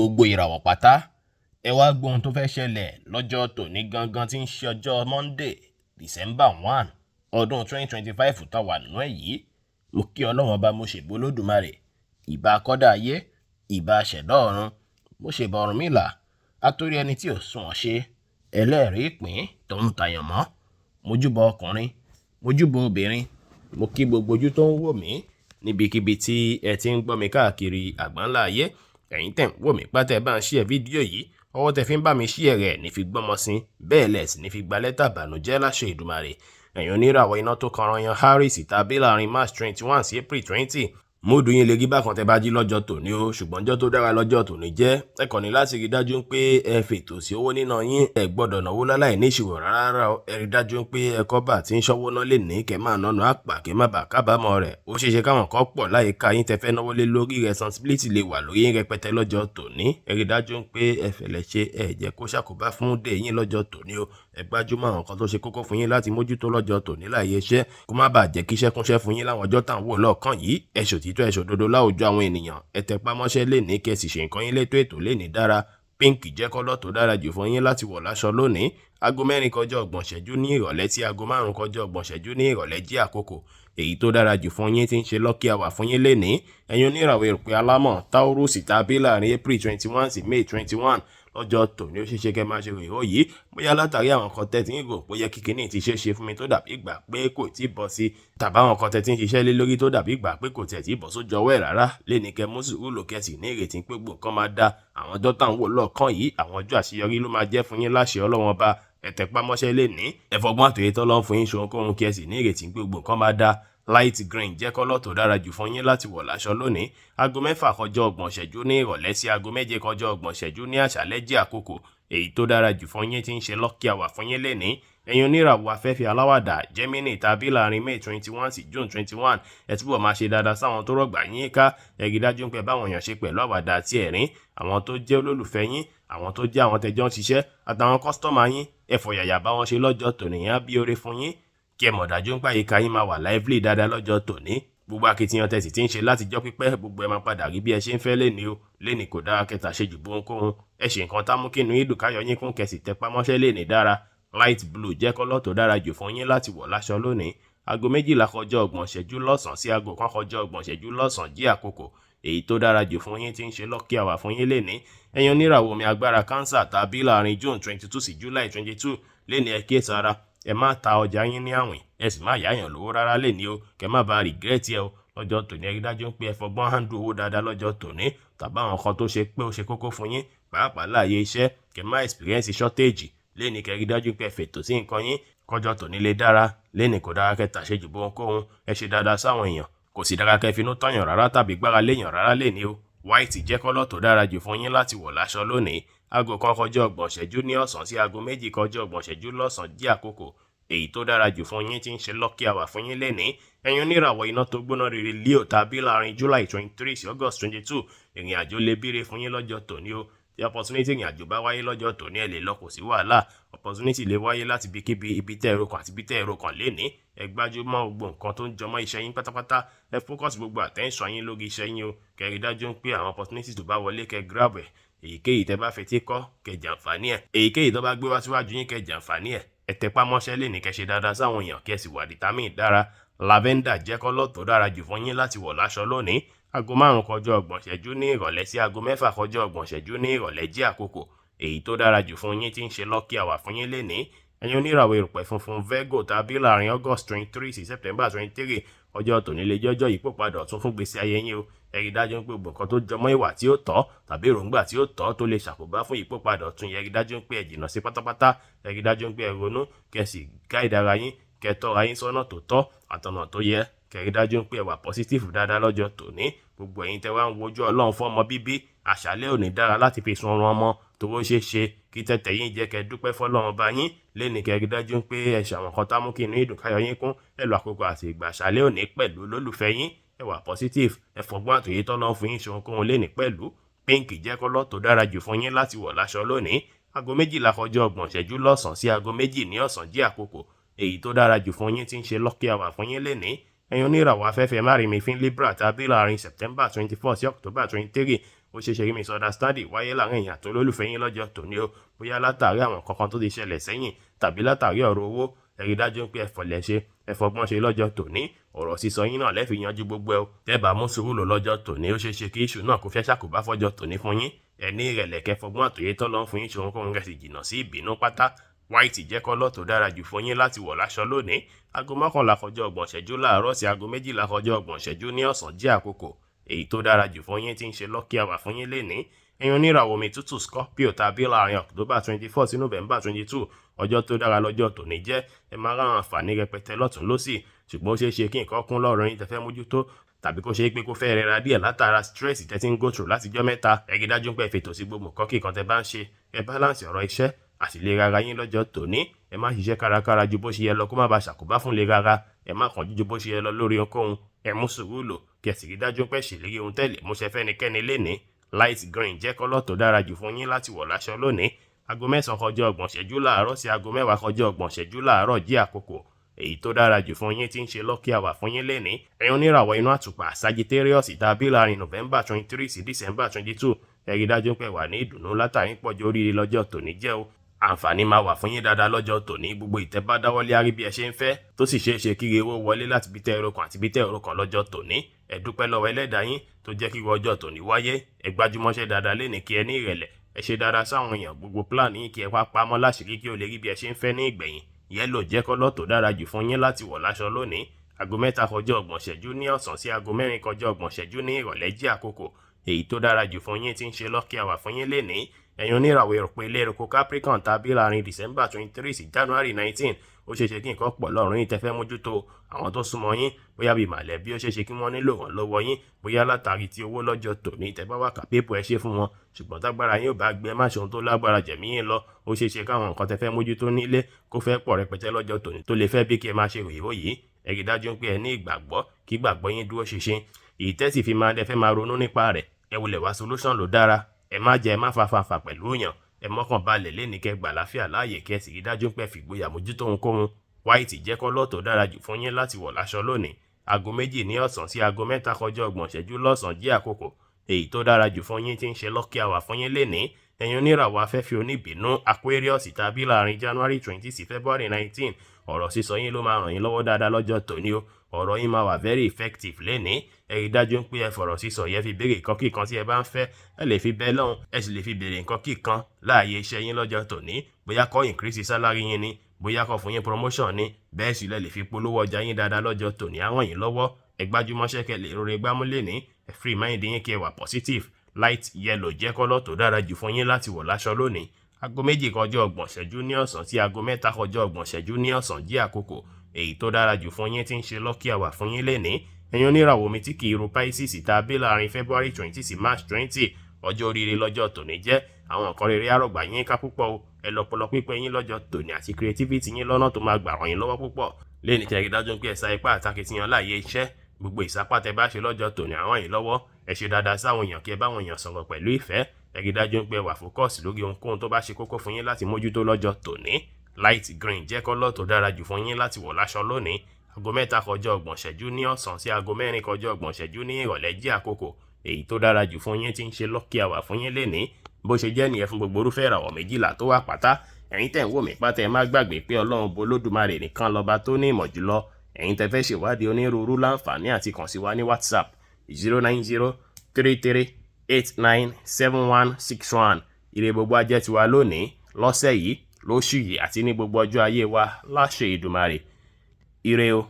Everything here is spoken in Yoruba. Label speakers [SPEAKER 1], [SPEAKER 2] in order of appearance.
[SPEAKER 1] Gbogbo ìràwọ̀ pátá, ẹ wá gbọ́ ohun tó fẹ́ ṣẹlẹ̀ lọ́jọ́ tòní gangan tí ń ṣe ọjọ́ Monday, December 1, ọdún 2025 tá wà nínú ẹ̀ yìí. Mo kí Ọlọ́run Ọba, mo ṣèbò Olódùmarè, ìbà kọ́dá ayé, ìbà ṣẹ̀dá ọ̀run, mo ṣèbà Ọ̀rúnmìlà, atórí ẹni tí ò sunwọ̀n ṣe, ẹlẹ́rìí ìpín tó ń tàyàn mọ́. Mojúbọ ọkùnrin, mojúbọ obìnrin, mo kí gbogbo ojú tó ń wò mí níbikíbi tí ẹ ti ń gbọ́ mi káàkiri àgbáńlá ayé. Ẹ̀yin tẹ̀ ń wò mí pátá, ẹ bá ń share fídíò yìí, ọwọ́ tẹ fi ń bá mi share rẹ̀ ní fi gbọ́mọ sí, bẹ́ẹ̀ lẹ̀ sì ní fi gba lẹ́tà bànújẹ́ láṣẹ Èdùmàrè. Ẹ̀yin oníràwọ̀ iná tó kanran yan Aries tàbí láàrin March 21 sí April 20, mood yín lè rí bákan tẹ bá jí lọ́jọ́ tòní o, ṣùgbọ́n ọjọ́ tó dára lọ́jọ́ tòní jẹ́. Ẹ kàn ní láti rí dájú pé ẹ fètò sí owó níná yín, ẹ gbọ́dọ̀ náwó láláì ní ìṣirò rárá o. Ẹ rí dájú pé ẹ kọ́ bá tí ń ṣọ́wó ná lè ní kẹ́ máa nánu àpà kẹ́ má bàa kábàámọ̀ rẹ̀. Ó ṣeé ṣe káwọn kan pọ̀ láyìíká yín tẹ fẹ́ náwó lé lórí, responsibility lè wà lórí yín rẹpẹtẹ lọ́jọ́ tòní. Ẹ rí dájú pé ẹ fẹ̀lẹ̀ ṣe, ẹ jẹ́ kó ṣàkóbá fún dé yín lọ́jọ́ tòní o. Ẹ gbájúmọ́ àwọn nǹkan tó ṣe kókó fún yín láti mójútó lọ́jọ́ tòní láàyè iṣẹ́, kó má bàa jẹ́ kíṣẹ́ kúnṣẹ́ fún yín láwọn ọjọ́ tá à ń wò lọ́ọ̀kan yìí. Ẹ ṣòtítọ́, ẹ ṣòdodo láwùjọ àwọn ènìyàn, ẹ tẹpá mọ́ṣẹ́ lè ní kẹ́ sì ṣe nǹkan yín létò ètò lè ní dára. Pink jẹ́ colour tó dára jù fún yín láti wọ̀ láṣọ lónìí. Aago 4:30 ní ìrọ̀lẹ́ tí aago 5:30 ní ìrọ̀lẹ́ jẹ́ àkókò èyí tó dára jù fún yín tí ń ṣe lucky hour fún yín lénìí. Ẹ̀yin oníràwọ̀ erùpẹ̀ alámọ̀ Taurus tàbí láàrin April 21 sí May 21, lọ́jọ́ tòní ó ṣeéṣe kẹ́ máa ṣe ròyìn yìí, bóyá látàrí àwọn kan tẹ́ tí ń rò bóyá kíkiní ti ṣe é ṣe fún mi tó dàbí ìgbà pé kò tí ì bọ́ sí, tàbí àwọn kan tẹ́ tí ń ṣiṣẹ́ lé lórí tó dàbí ìgbà pé kò tiẹ̀ tí ì bọ́ sójú ọwọ́ ẹ̀ rárá. Léni kẹ́ mú sùúrù lò, kẹ́ sì ní ìrètí pé gbogbo nǹkan máa da. Àwọn ọjọ́ tá à ń wò lọ́ọ̀kan yìí, àwọn ọjọ́ àṣeyọrí ló máa jẹ́ fún yín láṣẹ Ọlọ́run Ọba. Ẹ tẹpá mọ́ṣẹ́ lénìí, ẹ fọgbọ́n àtòyè tọ́lọ́run fún yín ṣe ohunkóhun, kí ẹ sì ní ìrètí pé gbogbo nǹkan máa da. Light green jẹ́ colour tó dára jù fún yín láti wọ̀ láṣọ lónìí. Aago 6:30 ní ìrọ̀lẹ́ sí aago 7:30 ní àṣálẹ́ jẹ́ àkókò èyí tó dára jù fún yín tí ń ṣe lucky hour fún yín lénìí. Ẹ̀yin oníràwọ̀ afẹ́fẹ́ aláwàdà Gemini tàbí láàrin May 21 sí June 21, ẹ túbọ̀ máa ṣe dáadáa sáwọn tó rọ̀gbà yín ká. Ẹ rí dájú pé báwọn èèyàn ṣe pẹ̀lú àwàdà àti ẹ̀rín, àwọn tó jẹ́ olólùfẹ́ yín, àwọn tó jẹ́ àwọn tẹjọ́ ń ṣiṣẹ́ àtàwọn customer yín, ẹ fọ̀yàyà bá wọn ṣe lọ́jọ́ tòní yẹn á bí oore fún yín. Kí ẹ mọ̀ dájú ń pé àyíká yín máa wà lively dáadáa lọ́jọ́ tòní. Gbogbo akitiyan tẹ̀sí tí ń ṣe látijọ́ pípẹ́, gbogbo ẹ máa padà rí bí ẹ ṣe ń fẹ́ léni o. Léni kò dára kẹta ṣe jù bóhunkóhun, ẹ ṣe nǹkan tá mú kí inú yín dùn, káyọ̀ yín kún, kẹsì tẹpá mọ́ṣẹ́ léni dára. Light blue jẹ́ colour tó dára jù fún yín láti wọ̀ láṣọ lónìí. Aago 12:30 lọ́sàn-án sí aago 1:30 lọ́sàn-án jẹ́ àkókò èyí tó dára jù fún yín tí ń ṣe lucky hour fún yín lénìí. Ẹ̀yin oníràwọ̀ omi agbára Cancer tàbí láàrin June 22 sí July 22, lénìí ẹ kíyèsára, ẹ má ta ọjà yín ní àwìn, ẹ sì má yáyàn lówó rárá lénìí o, kẹ má bàa regret ẹ o. Lọ́jọ́ tòní, ẹ rí dájú pé ẹ fọgbọ́n handle owó dáadáa lọ́jọ́ tòní, tàbí àwọn kan tó ṣe pé ó ṣe kókó fún yín, pàápàá láàyè iṣẹ́, kẹ má experience shortage lénìí. Kẹ rí dájú pé ẹ fètò sí nǹkan yín kọjọ́ tòní lè dára. Lénìí kò dára kẹ tàṣejù bóhunkóhun, ẹ ṣe dáadáa sáwọn èèyàn, kò sì dára kẹ finú tọ̀yàn rárá tàbí gbára léèyàn rárá lénìí o. White jẹ́ colour tó dára jù fún yín láti wọ̀ láṣọ lónìí. Aago 1:30 ní ọ̀sán sí aago 2:30 lọ́sàn jẹ́ àkókò èyí tó dára jù fún yín tí ń ṣe lucky hour fún yín lénìí. Ẹ̀yin oníràwọ̀ iná tó gbóná rere Leo tàbí láàrin July 23 sí August 22, ìrìn àjò lè bíire fún yín lọ́jọ́ tòní o. Tí opportunity ìrìn àjò bá wáyé lọ́jọ́ tòní, ẹ lè lọ, kò sí wàhálà. Opportunity lè wáyé láti ibikíbi, ibi tẹ́ ẹ̀rọ kan àti ibi tẹ́ ẹ̀rọ kan lénìí. Ẹ gbájúmọ́ gbogbo nǹkan tó ń jọmọ́ iṣẹ́ yín pátápátá, ẹ focus gbogbo attention yín lórí iṣẹ́ yín o. Kẹ́ rí dájú pé àwọn opportunity tó bá wọlé, kẹ́ grab ẹ̀. Èyíkéyìí tẹ́ bá fetí kọ́, kẹ́ jàǹfààní ẹ̀. Èyíkéyìí tó bá gbé wá síwájú yín, kẹ́ jàǹfààní ẹ̀. Ẹ tẹpá mọ́ṣẹ́ lénìí, kẹ́ ṣe dáadáa sáwọn èèyàn, kẹ́ sì wà determined dára. Lavender jẹ́ colour tó dára jù fún yín láti wọ̀ láṣọ lónìí. Aago 5:30 ní ìrọ̀lẹ́ sí aago 6:30 ní ìrọ̀lẹ́ jẹ́ àkókò èyí tó dára jù fún yín tí ń ṣe lucky hour fún yín lénìí. Ẹ̀yin oníràwọ̀ erùpẹ̀ funfun Virgo tàbí láàrin August 23 sí September 23, ọjọ́ tòní lè jẹ́ ọjọ́ ìyípòpadà ọ̀tun fún gbèsè ayé yín o. Ẹ rí dájú pé gbogbo nǹkan tó jọmọ́ ìwà tí ó tọ́ tàbí èròǹgbà tí ó tọ́ tó lè ṣàkóbá fún ìyípòpadà ọ̀tun yẹn, ẹ rí dájú pé ẹ jìnnà sí pátápátá. Ẹ rí dájú pé ẹ ronú, kẹ́ sì guide ara yín, kẹ́ tọ́ra yín sọ́nà tó tọ́ àtọ̀nà tó yẹ. Kẹ́ rí dájú pé ẹ wà positive dáadáa lọ́jọ́ tòní. Gbogbo ẹ̀yin tẹ́ wá ń wojú Ọlọ́run fún ọmọ bíbí, àṣálẹ́ òní dára láti fi sun ọrùn ọmọ tó ó ṣeé ṣe kí tẹ̀tẹ̀ yín jẹ́ kẹ́ dúpẹ́ fọlọ́run bá yín lẹ́ni. Kẹ́ rí dájú pé ẹ ṣàwọn kan tá mú kí inú ìdùn káyọ̀ yín kún. Ẹ lo àkókò àti ìgbà àṣálẹ́ òní pẹ̀lú olólùfẹ́ yín, ẹ wà positive, ẹ fọgbọ́n àtòyé tọ́lọ́run fún yín ṣe ohunkóhun lẹ́ni pẹ̀lú. Pink jẹ́ colour tó dára jù fún yín láti wọ̀ láṣọ lónìí. Aago 12:30 lọ́sàn-án sí aago 2 ní ọ̀sán jẹ́ àkókò èyí tó dára jù fún yín tí ń ṣe lucky hour fún yín lénìí. Ẹ̀yin oníràwọ̀ afẹ́fẹ́ márìnmífín Libra tàbí láàrin September 24 sí October 23, Ó ṣeé ṣe kí misunderstanding wáyé láàrin èèyàn tó lólùfẹ́ yín lọ́jọ́ tòní o, bóyá látàrí àwọn kankan tó ti ṣẹlẹ̀ sẹ́yìn tàbí látàrí ọ̀rọ̀ owó. Ẹ rí dájú pé ẹ fọ̀lẹ̀ ṣe, ẹ fọgbọ́n ṣe lọ́jọ́ tòní. Ọ̀rọ̀ sísọ yín náà lẹ́fi yanjú gbogbo ẹ o. Tẹ́ bá mú sùúrù lò lọ́jọ́ tòní, ó ṣeé ṣe kí issue náà kó fẹ́ ṣàkóbá fọ́jọ́ tòní fún yín. Ẹ ní ìrẹ̀lẹ̀, kẹ́ fọgbọ́n àtòyé tọ́ lọ́n fún yín ṣe ohunkóhun, kẹ́ sì jìnnà sí ìbínú pátá. White jẹ́ colour tó dára jù fún yín láti wọ̀ láṣọ lónìí. Aago 11:30 láàárọ̀ sí aago 12:30 ní ọ̀sán jẹ́ àkókò èyí tó dára jù fún yín tí ń ṣe lucky hour fún yín lénìí. Ẹ̀yin oníràwọ̀ omi tútù Scorpio tàbí láàrin October 24 sí November 22, ọjọ́ tó dára lọ́jọ́ tòní jẹ́. Ẹ máa rán àǹfààní rẹpẹtẹ lọ́tún lọ́sì, ṣùgbọ́n ó ṣeé ṣe kí nǹkan kún lọ́rọ̀ yín tẹ́fẹ́ mójútó, tàbí kó ṣe é pé kó fẹ́ rẹra díẹ̀ látara stress tẹ́ ti ń go through látijọ́ mẹ́ta. Ẹ rí dájú pé ẹ fètò sí gbogbo nǹkan kíkan tẹ́ bá ń ṣe. Ẹ balance ọ̀rọ̀ iṣẹ́ àti ìlera ara yín lọ́jọ́ tòní. Ẹ má ṣiṣẹ́ kárakára ju bó ṣe yẹ lọ, kó má bàa ṣàkóbá fún ìlera ara. Ẹ má kánjú ju bó ṣe yẹ lọ lórí ohunkóhun. Ẹ mú sùúrù lò, kí ẹ sì rí dájú pé ṣèlérí ohun tẹ́lẹ̀ múṣẹ fẹ́nikẹ́ni lénìí. Light green jẹ́ colour tó dára jù fún yín láti wọ̀ láṣọ lónìí. Aago 9:30 láàárọ̀ sí aago 10:30 láàárọ̀ jẹ́ àkókò èyí tó dára jù fún yín tí ń ṣe lucky hour fún yín lénìí. Ẹ̀yin oníràwọ̀ inú àtùpà Sagittarius tàbí láàrin November 23 sí December 22, ẹ rí dájú pé wà ní ìdùnnú látàrí pọ̀jù oríire lọ́jọ́ tòní jẹ́ o. Àǹfààní máa wà fún yín dáadáa lọ́jọ́ tòní. Gbogbo ìtẹ́bádáwọ́lé arí bí ẹ ṣe ń fẹ́, tó sì ṣeé ṣe kí owó wọlé láti bí tẹ́ ẹ̀rọ kan àti bí tẹ́ ẹ̀rọ kan lọ́jọ́ tòní. Ẹ dúpẹ́ lọ́wọ́ ẹlẹ́dàá yín tó jẹ́ kí ọjọ́ tòní wáyé. Ẹ gbájúmọ́ṣẹ́ dáadáa lénìí, kí ẹ ní ìrẹ̀lẹ̀. Ẹ ṣe dáadáa sáwọn èèyàn. Gbogbo plan yín, kí ẹ wá pamọ́ láṣìírí kí ó lè rí bí ẹ ṣe ń fẹ́ ní ìgbẹ̀yìn. Yellow jẹ́ colour tó dára jù fún yín láti wọ̀ láṣọ lónìí. Aago 3:30 ní ọ̀sán sí aago 4:30 ní ìrọ̀lẹ́ jẹ́ àkókò èyí tó dára jù fún yín tí ń ṣe lucky hour fún yín lénìí. Ẹ̀yin oníràwọ̀ erùpẹ̀ ilé eruku Capricorn tàbí láàrin December 23 sí January 19, ó ṣeé ṣe kí nǹkan pọ̀ lọ́rùn yín tẹ́fẹ́ mójútó. Àwọn tó súnmọ́ yín, bóyá bíi màlẹ́bí, ó ṣeé ṣe kí wọ́n nílò ìrànlọ́wọ́ yín, bóyá látàrí ti owó lọ́jọ́ tòní. Tẹ́ bá wà capable, ẹ ṣe fún wọn, ṣùgbọ́n tágbára yín ò bá gbé, má ṣe ohun tó lágbára jẹ̀mí yín lọ. Ó ṣeé ṣe káwọn nǹkan tẹ́fẹ́ mójútó nílé kó fẹ́ pọ̀ rẹpẹtẹ lọ́jọ́ tòní, tó lè fẹ́ bí kí ẹ máa ṣe ròyìnrò yìí. Ẹ rí dájú pé ẹ ní ìgbàgbọ́, kí ìgbàgbọ́ yín dúró ṣinṣin. Ìtẹ́sì fi máa ẹ fẹ́ máa ronú nípa rẹ̀, ẹ wulẹ̀ wá solution ló dára. Ẹ má jẹ́ ẹ má fa fanfà pẹ̀lú èèyàn. Ẹ mọ́kàn balẹ̀ lẹ́ni, kẹ́ gbà láfíà láàyè, kẹ́ sì rí dájú pé fìgboyà mójútó ohunkóhun. White jẹ́ colour tó dára jù fún yín láti wọ̀ láṣọ lónìí. Aago 2 ní ọ̀sán sí aago 3:30 lọ́sàn jẹ́ àkókò èyí tó dára jù fún yín tí ń ṣe lucky hour fún yín lénìí. Ẹ̀yin oníràwọ̀ afẹ́fẹ́ oníbínú Aquarius tàbí láàrin January 20 sí February 19, ọ̀rọ̀ sísọ yín ló máa ràn yín lọ́wọ́ dáadáa lọ́jọ́ tòní o. Ọ̀rọ̀ yín máa wà very effective lénìí. Ẹ rí dájú pé ẹ fọ̀rọ̀ sísọ yẹn fi béèrè nǹkan kíkan tí ẹ bá ń fẹ́. Ẹ lè fi bẹ́ẹ̀ lọ́hùn, ẹ sì lè fi béèrè nǹkan kíkan láàyè iṣẹ́ yín lọ́jọ́ tòní, bóyá kó increase salary yín ni, bóyá kó fún yín promotion ni. Bẹ́ẹ̀ sì lẹ lè fi polówó ọjà yín dáadáa lọ́jọ́ tòní, á ràn yín lọ́wọ́. Ẹ gbájúmọ́ṣẹ́, kẹ́ lè rọrẹ gbámú lénìí. Ẹ free mind yín, kí ẹ wà positive. Light yellow jẹ́ colour tó dára jù fún yín láti wọ̀ láṣọ lónìí. Aago 2:30 ní ọ̀sán sí aago 3:30 ní ọ̀sán jẹ́ àkókò èyí tó dára jù fún yín tí ń ṣe lucky hour fún yín lénìí. Ẹ̀yin oníràwọ̀ omi tí kì í ru Pisces tàbí láàrin February 20 sí March 20, ọjọ́ oríire lọ́jọ́ tòní jẹ́. Àwọn nǹkan rere àrọ̀gbà yín ká púpọ̀ o. Ẹ lọ́pọlọ pípẹ́ yín lọ́jọ́ tòní àti creativity yín lọ́nà tó máa gbà ràn yín lọ́wọ́ púpọ̀ lẹ́ni. Kẹ́ rí dájú pé ẹ sa ipá àtakìtìyàn láàyè iṣẹ́. Gbogbo ìsapá tẹ bá ṣe lọ́jọ́ tòní àwọn yìí lọ́wọ́. Ẹ ṣe dáadáa sáwọn èèyàn, kí ẹ báwọn èèyàn sọ̀rọ̀ pẹ̀lú ìfẹ́. Ẹ rí dájú pé ẹ wà focus lórí ohunkóhun tó bá ṣe kókó fún yín láti mójútó lọ́jọ́ tòní. Light green jẹ́ colour tó dára jù fún yín láti wọ̀ láṣọ lónìí. Aago 3:30 ní ọ̀sán sí aago 4:30 ní ìrọ̀lẹ́ jẹ́ àkókò èyí tó dára jù fún yín tí ń ṣe lucky hour fún yín lénìí. Bó ṣe jẹ́ nìyẹn fún gbogbo irúfẹ́ ìràwọ̀ 12 tó wà pátá. Ẹ̀yin tẹ̀ ń wò mí pátá, ẹ má gbàgbé pé Ọlọ́run Bolódùmarè nìkan lọ́ba tó ní ìmọ̀ jùlọ. Ẹ̀yin tẹ́ fẹ́ ṣèwádìí onírúurú, láǹfààní àti kàn sí wa ní WhatsApp, 09033897161. Ire gbogbo ajẹ́ tiwa lónìí, lọ́sẹ̀ yìí, lóṣù yìí àti ní gbogbo ọjọ́ ayé wa láṣẹ Ìdùmarè. Ire o.